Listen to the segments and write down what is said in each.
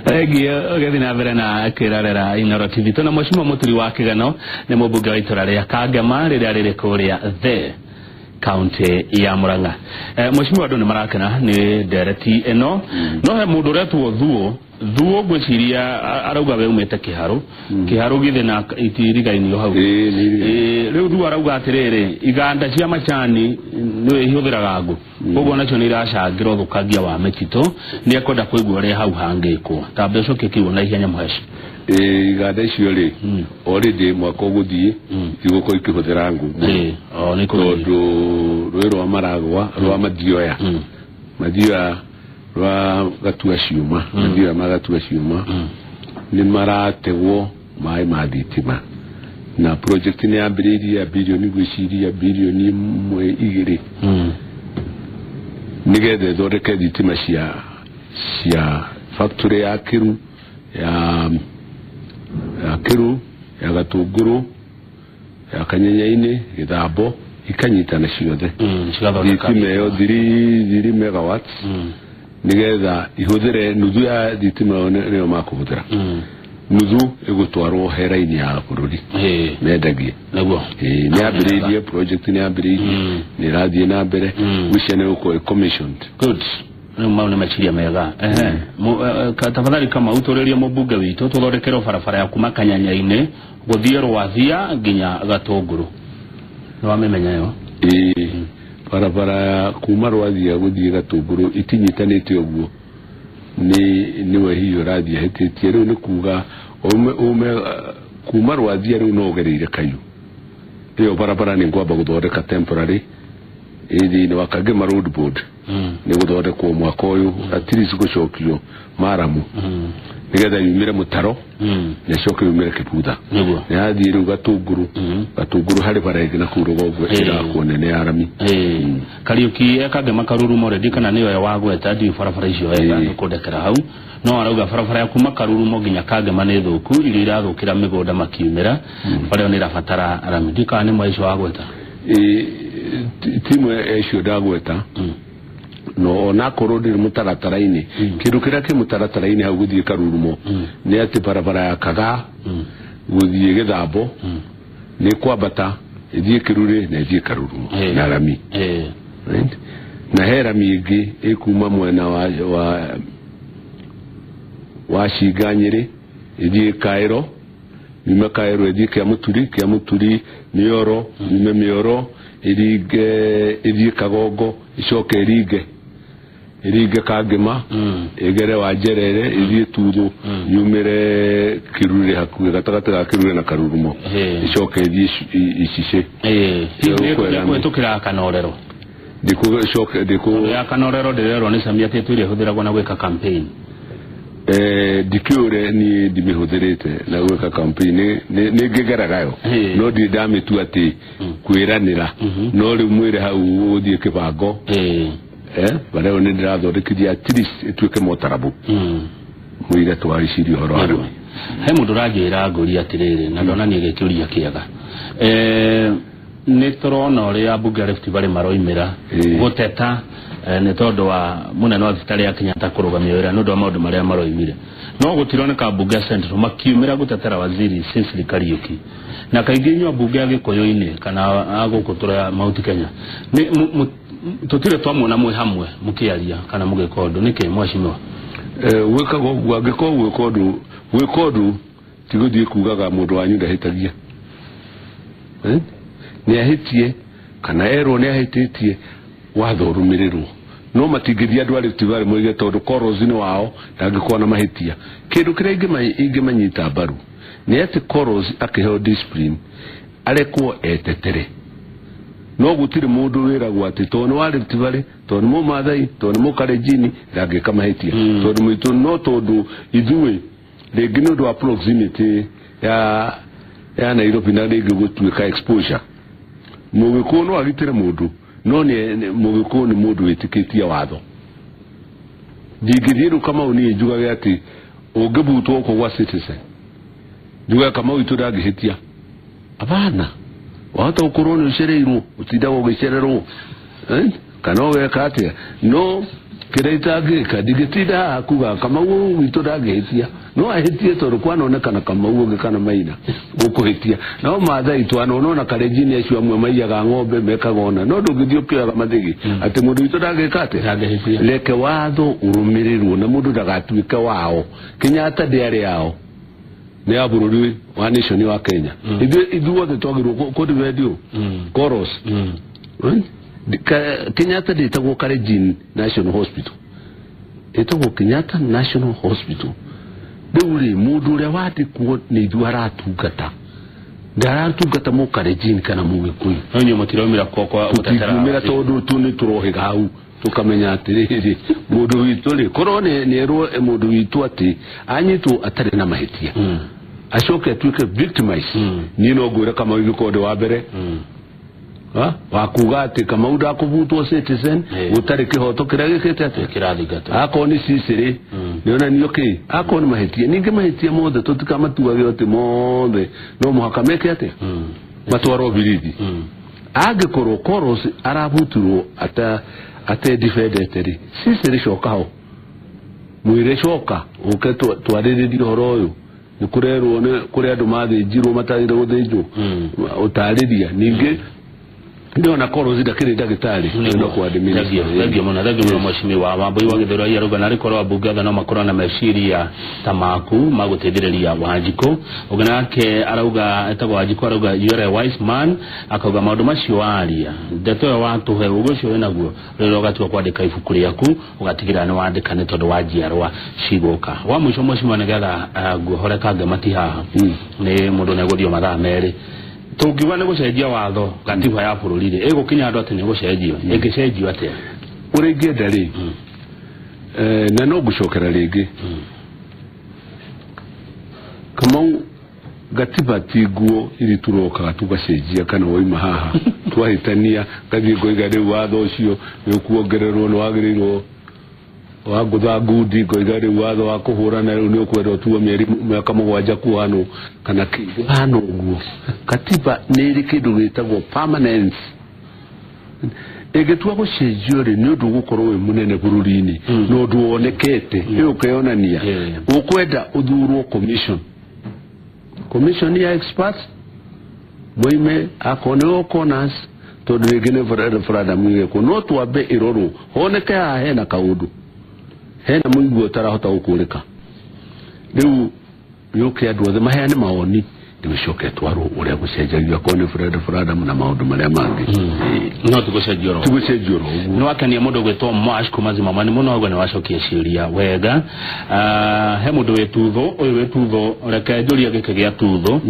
Thengio ũgĩthiĩ na mbere na kwĩrorera Inooro TV. Tũna Mheshimiwa Mũturi wa Kĩgano, nĩ mũmbunge wa itũra rĩa Kangema rĩrĩa rĩrĩ kũrĩa the kaunti ya Murang'a. Mheshimiwa, andũ nĩ marakena nĩ ndereti ĩno, no he mũndũ ũretwo Thuo. Thuo ngwĩciria arauga we umĩte Kĩharũ. Kĩharũ githĩ na itirigainio hau? Ĩĩ, nĩ irigainio. Ĩĩ, rĩu Thuo arauga atĩrĩrĩ, iganda cia macani nĩ ihũthĩraga ngũ, koguo nacio nĩ iracangĩra ũthũkangia wa mĩtitũ. Nĩ ekwenda kũigua ũrĩa hau hangĩkwo. Tambe ũcokie kiugo na ihenya, mũheci. Ĩĩ, iganda icio rĩ, already mwaka ũgũthiĩ igũkorwo ikĩhũthĩra ngũ mũno. Ĩĩ, o nĩ kũgũthiĩ. Tondũ rũĩ rwa Maragwa, rwa Mathioya, Mathioya rwa Gatua Ciũma, Mathioya ma Gatua Ciũma nĩ marategwo maĩ ma thitima, na project nĩ yambĩrĩirie ya birioni, ngwĩciria birioni 1 2 nĩgetha ĩthondeke thitima cia factory ya Kiru, ya Kiru, ya Gatũngũrũ, ya Kanyenyainĩ, Gĩthambo, ikanyitana ciothe. Cigathondeka thitima ĩyo 3 megawatts, nĩgetha ihũthĩre nuthu ya thitima ĩyo nĩyo makũhũthĩra, nuthu ĩgũtwarwo he raini ya bũrũri mendagie. Nĩguo. Ĩĩ, nĩ yambĩrĩirie, project nĩ yambĩrĩirie, nĩ ĩrathiĩ na mbere. Gwĩciria nĩ gũkorwo ĩ commissioned. Good, rĩu mau nĩ meciria mega. Ehe. Tafadhali kama utũrĩrie mũmbunge witũ, tũthondekerwo barabara ya kuma Kanyanya-inĩ gũthiĩ Rwathia nginya Gatũngũrũ. Nĩ wamĩmenya ĩyo? Ĩĩ, barabara ya kuma Rwathia gũthiĩ Gatũngũrũ itinyitanĩte ũguo, nĩ nĩwe hihi ũrathiĩ ahĩtĩtie. Rĩu nĩ kuga ume kuma Rwathia rĩu no ũgereire Kayu. Ĩyo barabara nĩ ngwamba gũthondeka temporary ĩ thĩinĩ wa Kangema Road Board. Nĩ gũthondekwo mwaka ũyũ, at least gũcokio maramu, nĩgetha yumĩre mũtaro na ĩcoke yumĩre Kĩbutha. Nĩ yathiĩ rĩu Gatũngũrũ. Gatũngũrũ harĩ bara ĩngĩ na kũu rũgongo ĩrakwo nene ya rami. Kariũki ekangema Karurumo rendi kana nĩyo ĩyo wagweta, ndiũĩ barabara icio wega. Nĩ kũndekera hau, no arauga barabara ya kuma Karurumo nginya Kangema nĩ thũku, irio irathũkĩra mĩgũnda makiumĩra, bara ĩyo nĩ ĩrabatara rami. Ndiũĩ kana nĩ mwe icio wagweta. Ĩĩ, timu icio ndagweta, no onakorwo ndĩrĩ mũtaratara-inĩ, kĩndũ kĩrĩa kĩ mũtaratara-inĩ hau gũthiĩ Karurumo nĩ atĩ barabara ya Kagaa gũthiĩ Gĩthambo nĩ kwambata ĩthiĩ Kĩrurĩ na ĩthiĩ Karurumo na rami. Right? Na he rami ĩngĩ ĩkuma mwena wa Cinga Nyĩrĩ ĩthiĩ Kaĩro, yume Kaĩro ĩthiĩ Kĩamũturi, Kĩamũturi Mĩoro, yume Mĩoro ĩringe ĩthiĩ Kagongo, ĩcoke ĩringe Kangema, ĩgere wa Njerere, ĩthiĩ Tuthũ, yumĩre Kĩrurĩ hakuhĩ gatagatĩ ga Kĩrurĩ na Karurumo, ĩcoke ĩthiĩ Icicĩ. Hihi Ĩyo kwĩra nĩ kũhĩtũkĩra Kanorero? Ndikũcoke ndikũ Ya Kanorero ndĩrerwo nĩ Sami atĩ ĩtũire ĩhũthĩragwo na gwĩka campaign. Ndikĩũre niĩ ndimĩhũthĩrĩte na gwĩka campaign, nĩ ngĩgeraga yo, no ndirĩ ndamĩtua atĩ kwĩranĩra. No rĩu mwĩre hau ũgũthiĩ kĩbango, bara ĩyo nĩ ndĩrathondekithia at least ĩtuĩke motarabu, mũire twarĩcirie ũhoro wa rami. He mũndũ ũranjĩra ngũria atĩrĩrĩ, na ndonania gĩkĩũria kĩega. Nĩ tũrona ũrĩa ambunge a Rift Valley maroimĩra gũteta, nĩ tondũ wa mũnene wa thibitarĩ ya Kenyatta kũrũgamia wĩra nĩ ũndũ wa maũndũ marĩa maroimire, no gũtironeka ambunge a Central makiumĩra gũtetera waziri Cecily Kariuki. Na kaingĩ inyuĩ ambunge a Gĩkũyũ-inĩ kana a gũkũ tũrĩa Mount Kenya nĩ tũtirĩ twamuona mwĩ hamwe mũkĩaria kana mũgĩka ũndũ. Nĩkĩ, mheshimiwa? Gwĩkaga ũguo, angĩkorwo gwĩka ũndũ ti gũthiĩ kugaga mũndũ wanyu ndahĩtagia. Eh? Nĩ ahĩtie kana erwo nĩ ahĩtĩtie, watho ũrũmĩrĩrwo, no matingĩthiĩ andũ a Rift Valley moige tondũ Koros nĩ wao ndangĩkorwo na mahĩtia. Kĩndũ kĩrĩa ingĩmanyita mbaru nĩ atĩ Koros akĩheo discipline arekwo etetere, no gũtirĩ mũndũ wĩragwo atĩ tondũ nĩ wa Rift Valley, tondũ nĩ Mũmathai, tondũ nĩ Mũkalenjini, ndangĩka mahĩtia, tondũ mũitũ no tondũ ithuĩ rĩngĩ nĩ ũndũ wa proximity ya Nairobi na rĩngĩ gũtuĩka exposure. Mũgĩkũyũ no agitĩre mũndũ, no nĩ Mũgĩkũyũ nĩ mũndũ wĩtĩkĩtie watho. Ndingĩthiĩ rĩu Kamau niĩ njugage atĩ ũngĩbutwo gũkũ gwa Citizen, njugage Kamau itũ ndangĩhĩtia. Abana, wahota gũkorwo nĩ ũcereirwo, ũtindaga ũgĩcererwo, eh? Kana ũgeka atĩa, no Kĩrĩa itangĩka ndingĩtinda haha kuga Kamau witũ ndangĩhĩtia, no ahĩtie tondũ kwanonekana Kamau ũngĩ kana Maina gũkũhĩtia. No Maathai twanona ona Kalenjin acio amwe maiyaga ng'ombe mekaga ona, no ndũngĩthiĩ ũkĩoyaga mathĩgĩ atĩ mũndũ witũ ndangĩka atĩa. Ndangĩhĩtia. Reke watho ũrũmĩrĩrwo na mũndũ ndagatuĩke wao. Kenyatta ndĩarĩ yao, nĩ ya bũrũri wa nation wa Kenya. Ithuothe twagĩrĩirwo kũdivendio Koros. Kenyatta ndĩtagwo Kalenjin National Hospital, ĩtagwo Kenyatta National Hospital. Rĩu rĩ, mũndũ ũrĩa wandĩkwo nĩ ithuĩ aratungata, ndaratungata mũkalenjin kana mũgĩkũyũ. No inyuĩ mũtiraumĩra kwa gũtetera? Tũtingiumĩra tondũ tu nĩ tũrohĩga hau tũkamenya atĩrĩrĩ, mũndũ witũ rĩ, korwo nĩ erwo mũndũ witũ atĩ anyitwo atarĩ na mahĩtia acoke atuĩke victimized, niĩ no ngwĩre Kamau ingĩkorwo ndĩ wa mbere wa kuga atĩ Kamau ndakũbutwo Citizen gũtarĩ kĩhoto kĩrĩa gĩkĩte atĩa kĩrathingatwo. Akorwo nĩ cicĩrĩ nĩonanio kĩ, akorwo nĩ mahĩtia, ningĩ mahĩtia mothe tũtikamatuage atĩ mothe no mũhaka meke atĩa, matwarwo birithi. Angĩkorwo Koros arabutirwo ata atendibendete rĩ, cicĩrĩ coka ho, mwĩre coka ũke twarĩrĩrie ũhoro ũyũ, nĩ kũrerwo nĩ kũrĩ andũ mathĩnjirwo matagĩrĩire gũthĩnjwo, ũtarĩria. Ningĩ ndĩona Koros ndakĩrĩ ndagĩtarĩ no kwa Thengio, thengio mũno, thengio mũno mheshimiwa Wambui wa Gĩthũrai. Arauga narĩ korwo ambunge othe no makorwo na meciria ta maku ma gũteithĩrĩria Wanjikũ. Ũngĩ nake arauga, etagwo Wanjikũ, arauga you are a wise man, akauga maũndũ macio waria, ndeto ĩyo watũhe, ũgĩ ũcio wĩnaguo, rĩrĩa ũgatua kwandĩka ibuku rĩaku ũgatigĩrĩra nĩ wandĩka nĩ tondũ wa njiarwa cigũka. Wa mũico mheshimiwa, nĩgetha nguohore Kangema ti haha nĩ mũndũ nĩegũthiĩ mathaa merĩ, tũngiuga nĩ gũcenjia watho gatiba ya bũrũri rĩ, ĩgũkinya andũ atĩ nĩ gũcenjio, ĩngĩcenjio atĩa? Ũrĩa ingĩenda rĩ, na no ngũcokera rĩngĩ, Kamau, gatiba ti nguo iri turokaga tugacenjia kana waima haha twahĩtania ngathiĩ ngoiga rĩu watho ũcio nĩ ũkuongererwo, nĩ wagĩrĩirwo wangũtha ngundi, ngoiga rĩu watho wa kũhũrana rĩu nĩ ũkwenda ũtuo mĩeri mĩaka 7 kuohanwo kana kĩ hana ũguo. Katiba nĩ ĩrĩ kĩndũ gĩtagwo permanence. Ĩngĩtua gũcenjio rĩ, nĩ ũndũ ũgũkorwo wĩ mũnene bũrũri-inĩ na ũndũ wonekete ĩ ũkeyonania ũkwenda ũthurwo commission ya experts moime akorwo nĩ corners, tondũ rĩngĩ nĩ referendum ĩgekwo, no twambe ĩrorwo honeke haha hena kaũndũ, hena mũigua ũtarahota gũkũrĩka. Rĩu yũke andũ othe maheane mawoni, rĩu ĩcoke ĩtwarwo ũrĩa gũcenjagio akorwo nĩ referendum na maũndũ marĩa mangĩ. No tigũcenjio ro Ti gũcenjio ro ũguo. Nĩ wakenia mũndũ gwĩtwo Mash kuma Zimamani mũno, auga nĩ wacokia ciũria wega. He mũndũ wĩ Tutho, ũyũ wĩ Tutho, reke njũrie gĩkĩ gĩa Tutho.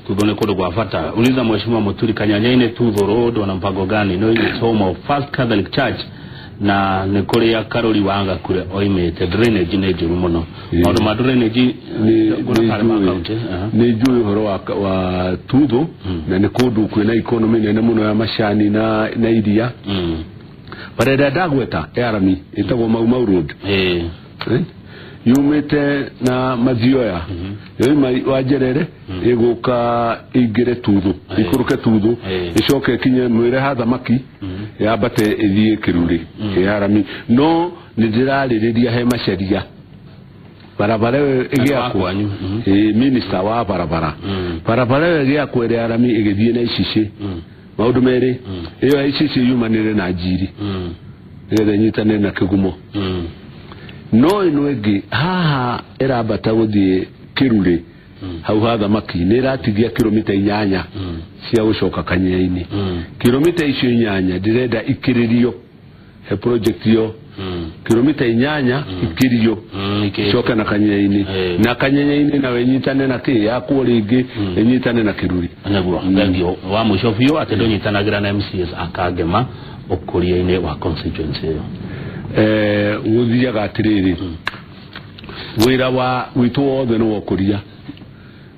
Tutho nĩ kũndũ gwa bata. Uliza mheshimiwa Muturi, Kanyanyainĩ Tutho Road wana mpango gani? No home of First Catholic Church na nĩ kũrĩa Karũri wa Gakure oimĩte, drainage nĩ njũru mũno. Maũndũ ma drainage nguona tarĩ ma county, aha. Nĩ njũĩ ũhoro wa Tutho na nĩ kũndũ kwĩna economy nene mũno ya macani na iria. Bara ĩrĩa ndagweta ya rami ĩtagwo Mau Mau Road. Yumĩte na Mathioya, yoima wa Njerere ĩgũka ĩingĩre Tutho, ikũrũke Tutho, ĩcoke ĩkinye mwĩre ha thamaki, yambate ĩthiĩ Kĩrurĩ ya rami. No nĩ ndĩrarĩrĩria he maceria barabara ĩyo ĩgĩakwo. Kwanyu. Ĩĩ, minister wa barabara, barabara ĩyo ĩgĩakwo ĩrĩa ya rami ĩgĩthiĩ na Icicĩ, maũndũ merĩ, ĩyo ya Icicĩ yumanĩre na Njiri nĩgetha ĩnyitanĩre na Kĩgumo. No ĩno ĩngĩ haha ĩrambata gũthiĩ Kĩrurĩ hau ha thamaki nĩ ĩratigia kilomita 8 cia gũcoka Kanyenya-inĩ. Kilomita icio 8 ndĩrenda ikĩrĩrio he project ĩyo, kilomita 8 ikĩrio icoke na Kanyenya-inĩ na Kanyenya-inĩ nawe ĩnyitane na kĩ yakwo rĩngĩ ĩnyitane na Kĩruri. Nĩguo, thengio. Wa mũico biũ, atĩ ndũnyitanagĩra na MCAs akangema ũkũria-inĩ wa constituency ĩyo? Gũthiaga atĩrĩrĩ, wĩra wa witũ wothe nĩ wokũria,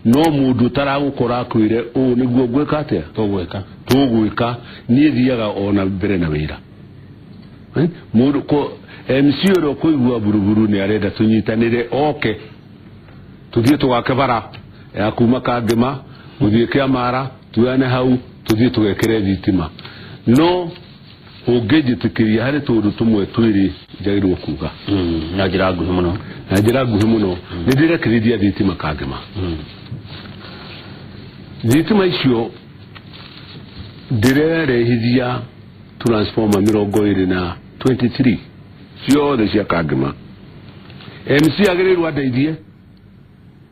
no mũndũ ũtaragũkora akwĩre ũũ nĩguo ngwĩka atĩa, tũgwĩka tũgwĩka, niĩ thiaga ona mbere na wĩra. Mũndũ ko MC ũrĩa ũkũigua buruburu nĩ arenda tũnyitanĩre oke tũthiĩ tũgake bara ya kuma Kangema gũthiĩ Kĩamara, tuyane hau tũthiĩ tũgekĩre thitima, no Ũngĩnjĩtĩkĩria harĩ tũndũ tũmwe twĩrĩ njagĩrĩirwo kuga. Na njĩra nguhĩ mũno. Na njĩra nguhĩ mũno. Nĩ ndĩrekĩrithia thitima Kangema. Thitima icio ndĩrerehithia transformer 23 ciothe cia Kangema. MC agĩrĩirwo andeithie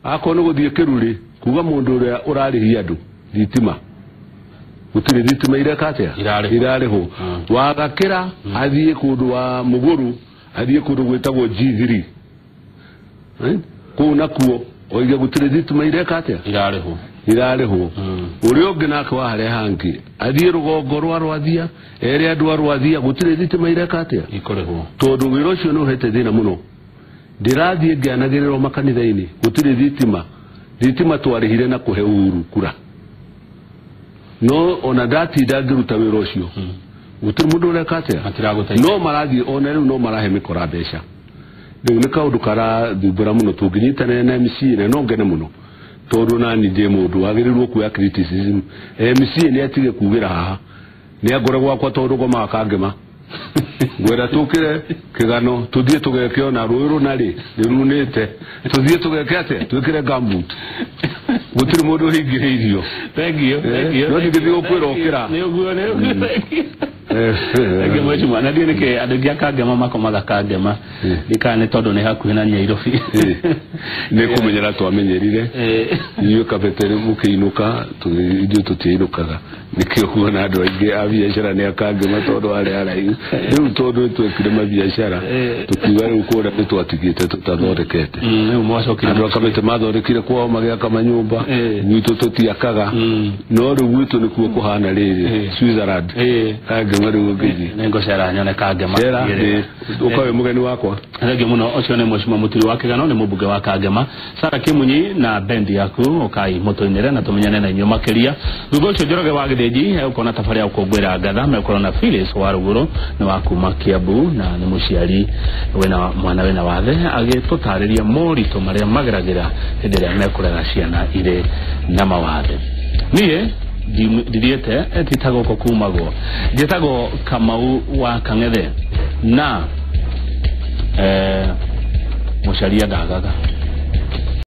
akorwo nĩ gũthiĩ Kĩrurĩ kuga mũndũ ũrĩa ũrarĩhia andũ thitima gũtirĩ thitima ireka atĩa irarĩhwo. Wagakĩra athiĩ kũndũ wa Mũgũrũ, athiĩ kũndũ gwĩtagwo G3 kũu nakuo oige gũtirĩ thitima ireka atĩa irarĩhwo. Ũrĩa ũngĩ nake wa harĩa hangĩ athiĩ rũgongo rwa Rwathia ere andũ a Rwathia gũtirĩ thitima ireka atĩa ikũrĩhwo, tondũ wĩra ũcio nĩ ũhete thĩna mũno. Ndĩrathiĩ ngĩanagĩrĩrwo makanitha-inĩ gũtirĩ thitima. Thitima twarĩhire na kũhe Uhuru kura, no ona ndatinda ngĩruta wĩra ũcio gũtirĩ mũndũ ũreka atĩa, no marathiĩ ona rĩu no marahe mĩkora mbeca. Rĩu nĩ kaũndũ karathumbũra mũno. Tũngĩnyitanĩra na MC na no ngene mũno tondũ nani ndĩ mũndũ wagĩrĩirwo kuoya criticism. MC nĩ atige kugĩra haha nĩ angore gwakwa tondũ ngomaga Kangema ngwenda tũkĩre kĩgano tũthiĩ tũgeke ona rũĩ rũna rĩ rĩrunĩte tũthiĩ tũgeke atĩa twĩkĩre gumboot gũtirĩ mũndũ ũhingĩrĩirio. Thank you, thank you. No ndingĩthiĩ gũkwĩra ũkĩra. Nĩ ũguo, nĩ ũguo, thank you. Thank you mheshimiwa. Na ndiĩ nĩkĩ andũ aingĩ a Kangema makomaga Kangema ndikana nĩ tondũ nĩ hakuhĩ na Nyairobi. Nĩ kũmenyera twamenyerire inyuĩ Kabete mũkĩinũka, ithuĩ tũtiinũkaga. Nĩkĩo kuona andũ aingĩ a biacara nĩ a Kangema tondũ arĩ araihu. Rĩu tondũ twekire mabiacara tũkiuga rĩu kũrĩa nĩ twatigĩte tũtathondekete. Rĩu mwacokire andũ a Kabete mathondekire kwao magĩaka manyũmba, gwitũ tũtiakaga. No rĩu gwitũ nĩkuo kũhana rĩrĩ Switzerland. Kangema rĩu ũngĩthiĩ nĩ ngũcera nyone Kangema. Cera ũka wĩ mũgeni wakwa. Thengiũ mũno. Ũcio nĩ mheshimiwa Mũturi wa Kĩgano, nĩ mũmbunge wa Kangema. Sara Kimunyi na bendi yaku ũkai mũtũinĩre na tũmenyane na inyuĩ makĩria. Thutha ũcio Njoroge wa Gĩthĩnji egũkorwo na tabarĩra ya gũkũngũĩra ngatha, megũkorwo na Phyllis wa Rugũrũ nĩ wa kuma Kiambu na nĩ mũciari wĩna mwana wĩna wathe agĩtũtarĩria moritũ marĩa mageragĩra hĩndĩ ĩrĩa mekũrera ciana irĩ na mawathe. Niĩ ndithiĩte tita gũkũ kumagwo, njĩtagwo Kamau wa Kang'ethe na mũcaria ndagaga.